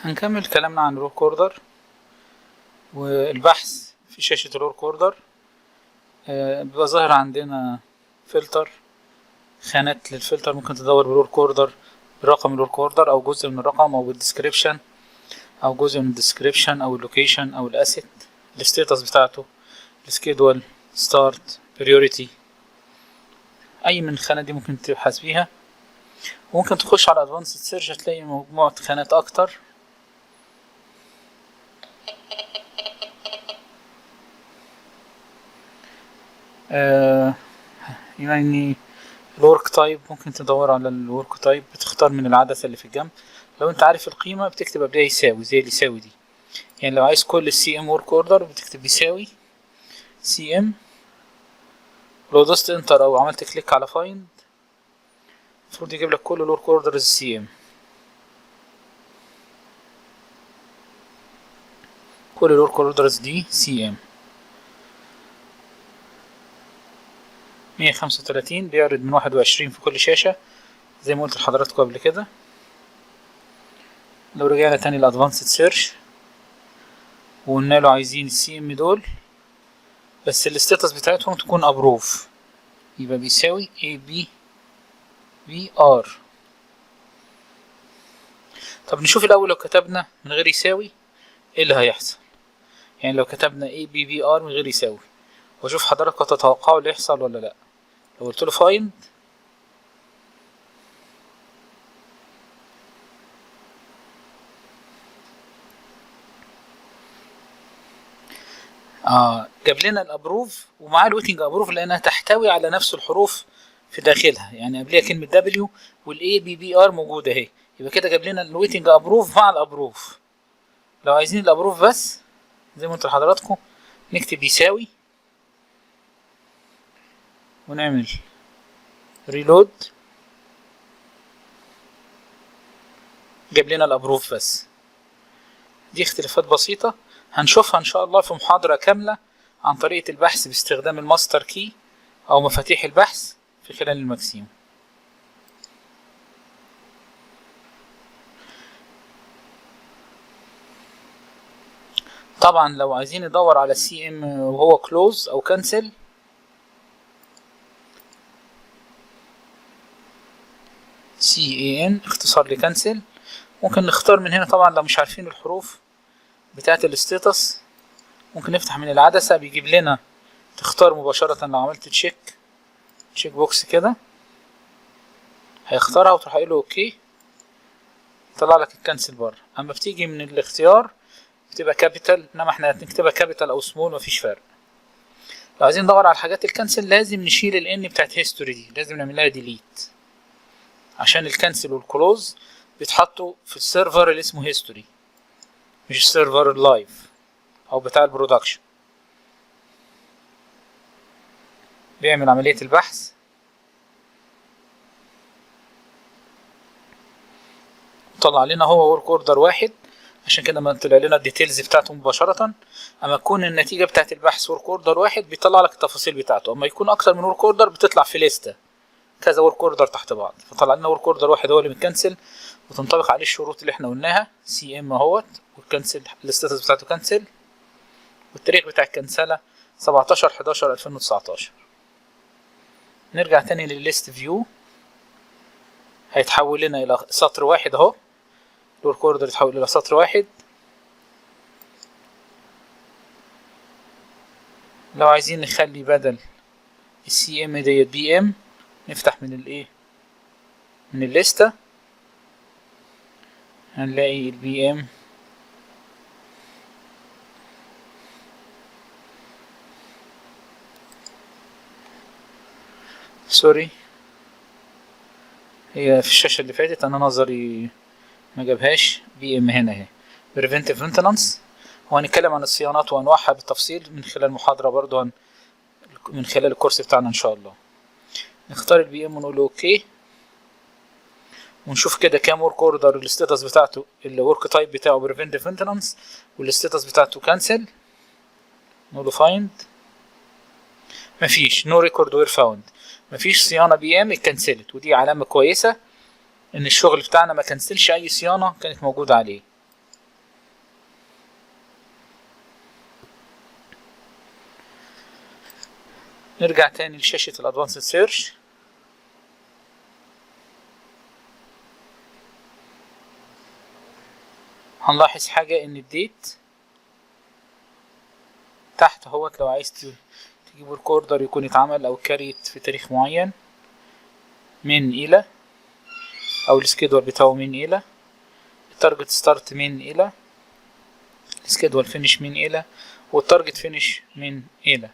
هنكمل كلامنا عن ال work order والبحث في شاشة ال work order. بيبقى ظاهر عندنا فلتر، خانات للفلتر، ممكن تدور بال work order، برقم ال work order او جزء من الرقم او بال description او جزء من ال description او ال location او ال asset، ال status بتاعته، ال schedule، start، priority. اي من الخانات دي ممكن تبحث بيها. وممكن تخش على advanced search، هتلاقي مجموعة خانات اكتر. يعني ال work type، ممكن تدور على ال work type، بتختار من العدسة اللي في الجنب. لو انت عارف القيمة بتكتب قبلها يساوي، زي اللي يساوي دي. يعني لو عايز كل ال CM work order بتكتب يساوي CM. لو دوست enter او عملت click على find، المفروض يجيب لك كل ال work orders CM. كل ال work orders دي CM. 135 بيعرض من 21 في كل شاشة زي ما قلت لحضراتكم قبل كده. لو رجعنا تاني ل advanced search وقلنا له عايزين ال CM دول بس ال status بتاعتهم تكون approve، يبقى بيساوي APPR. طب نشوف الاول لو كتبنا من غير يساوي ايه اللي هيحصل. يعني لو كتبنا APPR من غير يساوي، واشوف حضراتكم تتوقعوا اللي يحصل ولا لا. لو قلت له find، جاب لنا ال approve ومعاه ال waiting approve لانها تحتوي على نفس الحروف في داخلها، يعني قبلها كلمه W وال APPR موجوده اهي، يبقى كده جاب لنا ال waiting approve مع ال approve. لو عايزين ال approve بس زي ما قلت لحضراتكم نكتب يساوي ونعمل reload، جاب لنا ال approve بس. دي اختلافات بسيطة هنشوفها ان شاء الله في محاضرة كاملة عن طريقة البحث باستخدام ال master key او مفاتيح البحث في خلال ال Maximo. طبعا لو عايزين ندور على CM وهو close او cancel، CAN اختصار ل cancel، ممكن نختار من هنا. طبعا لو مش عارفين الحروف بتاعة ال status ممكن نفتح من العدسة، بيجيب لنا تختار مباشرة. لو عملت check box كده هيختارها وتروح قايل له okay، طلع لك ال cancel بره. اما بتيجي من الاختيار بتبقى capital، انما احنا هنكتبها capital او سمول مفيش فرق. لو عايزين ندور على الحاجات ال cancel لازم نشيل ال N بتاعت history دي، لازم نعمل لها delete، عشان ال cancel وال close بيتحطوا في ال server اللي اسمه history، مش ال server ال live او بتاع ال production. بيعمل عملية البحث، طلع لنا هو work order واحد، عشان كده ما طلع لنا ال details بتاعته مباشرة. اما تكون النتيجة بتاعت البحث work order واحد بيطلع لك التفاصيل بتاعته، اما يكون اكتر من work order بتطلع في لستة كذا work order تحت بعض. فطلع لنا work order واحد هو اللي متكنسل وتنطبق عليه الشروط اللي احنا قلناها، CM اهوت، وال cancel ال status بتاعته cancel، والتاريخ بتاع الكنسلة 17/11/2019. نرجع تاني للل list view، هيتحول لنا الى سطر واحد اهو، ال work order يتحول الى سطر واحد. لو عايزين نخلي بدل ال CM ديت PM، نفتح من الايه، من الليستة، هنلاقي ال PM sorry هي في الشاشة اللي فاتت انا نظري ما جابهاش. PM هنا اهي، preventive maintenance. وهنتكلم عن الصيانات وانواعها بالتفصيل من خلال محاضرة برضو من خلال الكورس بتاعنا ان شاء الله. نختار ال PM ونقول له okay، ونشوف كده كام work order ال status بتاعته ال work type بتاعه preventive maintenance وال status بتاعته cancel. نقول له find، مفيش، no record were found، مفيش صيانه PM اتكنسلت، ودي علامه كويسه ان الشغل بتاعنا ما كنسلش اي صيانه كانت موجوده عليه. نرجع تاني لشاشة ال advanced search. هنلاحظ حاجة ان ال date تحت اهوت، لو عايز تجيب work order يكون اتعمل او create في تاريخ معين من الى، او ال schedule بتاعه من الى، ال target start من الى، ال schedule finish من الى، وال target finish من الى.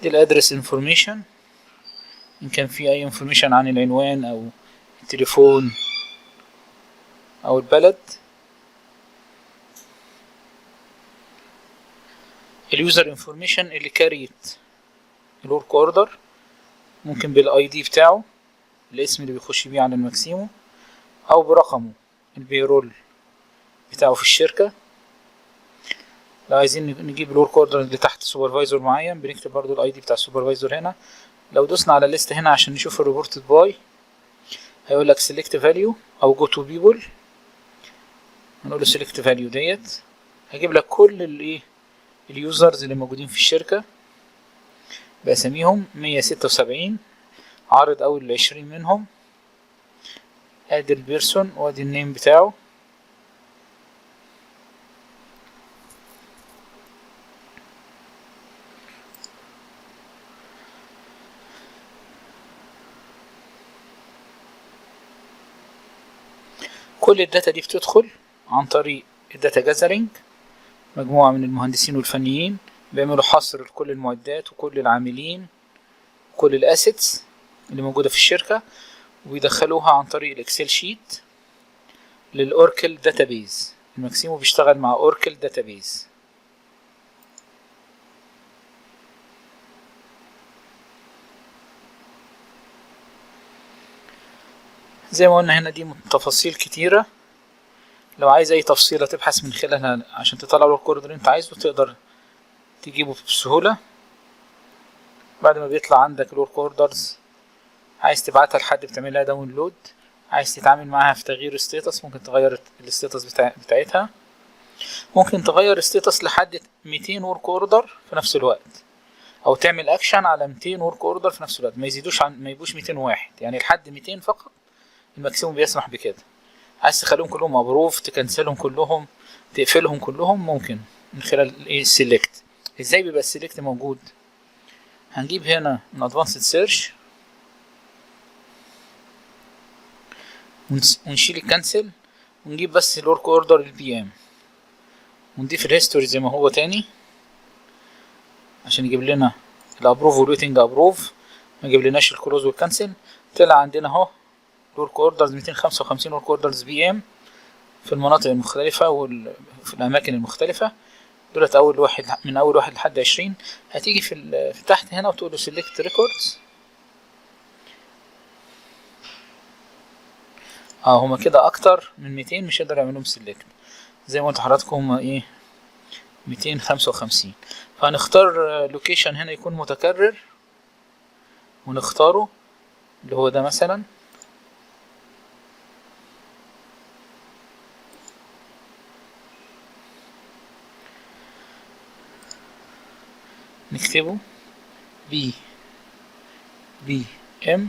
دي ال address information، ان كان في اي information عن العنوان او التليفون او البلد. ال user information اللي create ال work order، ممكن بال ID بتاعه، الاسم اللي بيخش بيه على ال Maximo، او برقمه ال payroll بتاعه في الشركة. لو عايزين نجيب ال work order اللي تحت supervisor معين، بنكتب برضو ال ID بتاع ال supervisor هنا. لو دوسنا على ال list هنا عشان نشوف ال reported by، هيقول لك select value او go to people. هنقول له select value ديت، هجيب لك كل الايه ال users اللي موجودين في الشركة بأساميهم، 176، عارض أول 20 منهم. ادي ال person وادي ال name بتاعه. كل ال data دي بتدخل عن طريق ال data gathering، مجموعة من المهندسين والفنيين بيعملوا حصر لكل المعدات وكل العاملين وكل ال assets اللي موجودة في الشركة، وبيدخلوها عن طريق ال Excel sheet لل Oracle database. ال Maximo بيشتغل مع Oracle database. زي ما قلنا هنا دي تفاصيل كتيرة، لو عايز اي تفصيلة تبحث من خلالها عشان تطلع ال work order اللي انت عايزه تقدر تجيبه بسهولة. بعد ما بيطلع عندك ال work orders، عايز تبعتها لحد بتعملها download، عايز تتعامل معاها في تغيير status ممكن تغير ال status بتاعتها، ممكن تغير status لحد 200 work order في نفس الوقت، او تعمل اكشن على 200 work order في نفس الوقت، ما يزيدوش عن ما يبقوش 201، يعني لحد 200 فقط ال Maximo بيسمح بكده. عايز تخليهم كلهم approve، تكنسلهم كلهم، تقفلهم كلهم، ممكن من خلال الايه select. ازاي بيبقى ال select موجود؟ هنجيب هنا من advanced search ونشيل ال cancel ونجيب بس ال work order ال PM، ونضيف ال history زي ما هو تاني عشان يجيب لنا ال approve وال waiting approve، ما يجيب لناش ال close وال cancel. طلع عندنا اهو ال work orders 255 work orders PM في المناطق المختلفة وفي الأماكن المختلفة. دولت أول واحد من أول واحد لحد 20. هتيجي في تحت هنا وتقول له select records. هما كده أكتر من 200 مش هيقدر يعملهم select، زي ما قلت لحضراتكم هما إيه 255. فهنختار location هنا يكون متكرر ونختاره اللي هو ده مثلا. نكتبه P P M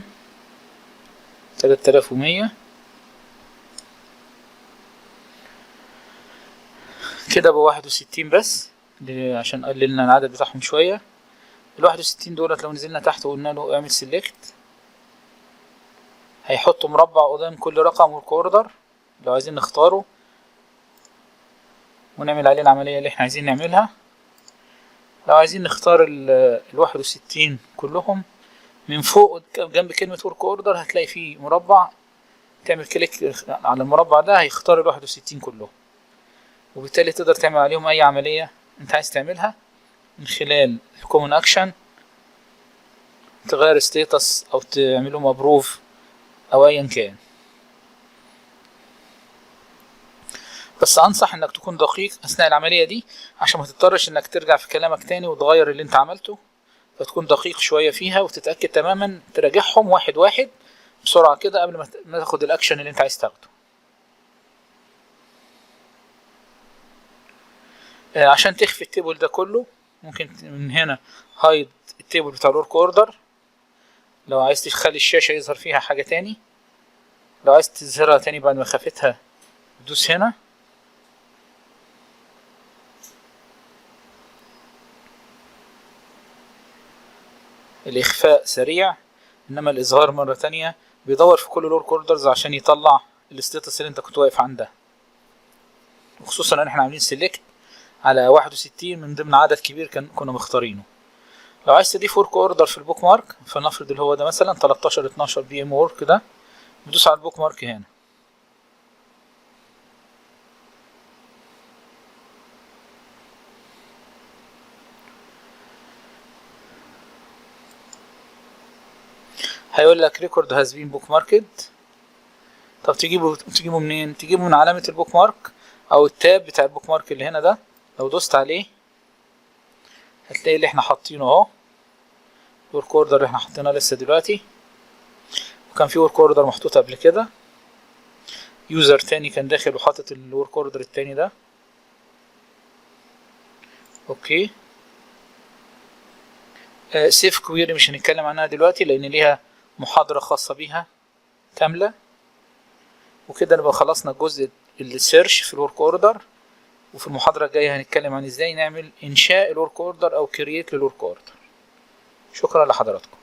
3100 كده ب61 بس، عشان قللنا العدد بتاعهم شوية. ال61 دولت لو نزلنا تحت وقلنا له اعمل select هيحطوا مربع قدام كل رقم work order لو عايزين نختاره ونعمل عليه العملية اللي احنا عايزين نعملها. لو عايزين نختار ال61 كلهم من فوق جنب كلمة work order هتلاقي فيه مربع، تعمل click على المربع ده هيختار ال61 كلهم، وبالتالي تقدر تعمل عليهم أي عملية أنت عايز تعملها من خلال ال common action، تغير status أو تعملهم approve أو أيا كان. بس أنصح إنك تكون دقيق أثناء العملية دي عشان ما تضطرش إنك ترجع في كلامك تاني وتغير اللي أنت عملته، فتكون دقيق شوية فيها وتتأكد تماما، تراجعهم واحد واحد بسرعة كده قبل ما تاخد الأكشن اللي أنت عايز تاخده. عشان تخفي ال table ده كله ممكن من هنا hide ال table بتاع ال work order. لو عايز تخلي الشاشة يظهر فيها حاجة تاني، لو عايز تظهرها تاني بعد ما خفتها تدوس هنا. الإخفاء سريع، إنما الإظهار مرة تانية بيدور في كل ال work orders عشان يطلع ال status اللي انت كنت واقف عندها، وخصوصا ان احنا عاملين select على 61 من ضمن عدد كبير كنا مختارينه. لو عايز تضيف work order في ال bookmark، فلنفرض اللي هو ده مثلا 13 12 PM work ده، بتدوس على ال bookmark هنا. هيقول لك record has been bookmarked. طب تجيبه منين؟ تجيبه من علامة ال bookmark او ال tab بتاع ال bookmark اللي هنا ده. لو دوست عليه هتلاقي اللي احنا حاطينه اهو، ال work order اللي احنا حاطينه لسه دلوقتي، وكان في work order محطوط قبل كده، user تاني كان داخل وحاطط ال work order التاني ده. okay، save query مش هنتكلم عنها دلوقتي لان ليها محاضرة خاصة بيها كاملة. وكده نبقى خلصنا الجزء ال search في ال work order، وفي المحاضرة الجاية هنتكلم عن ازاي نعمل انشاء ال work order او create لل work order. شكرا لحضراتكم.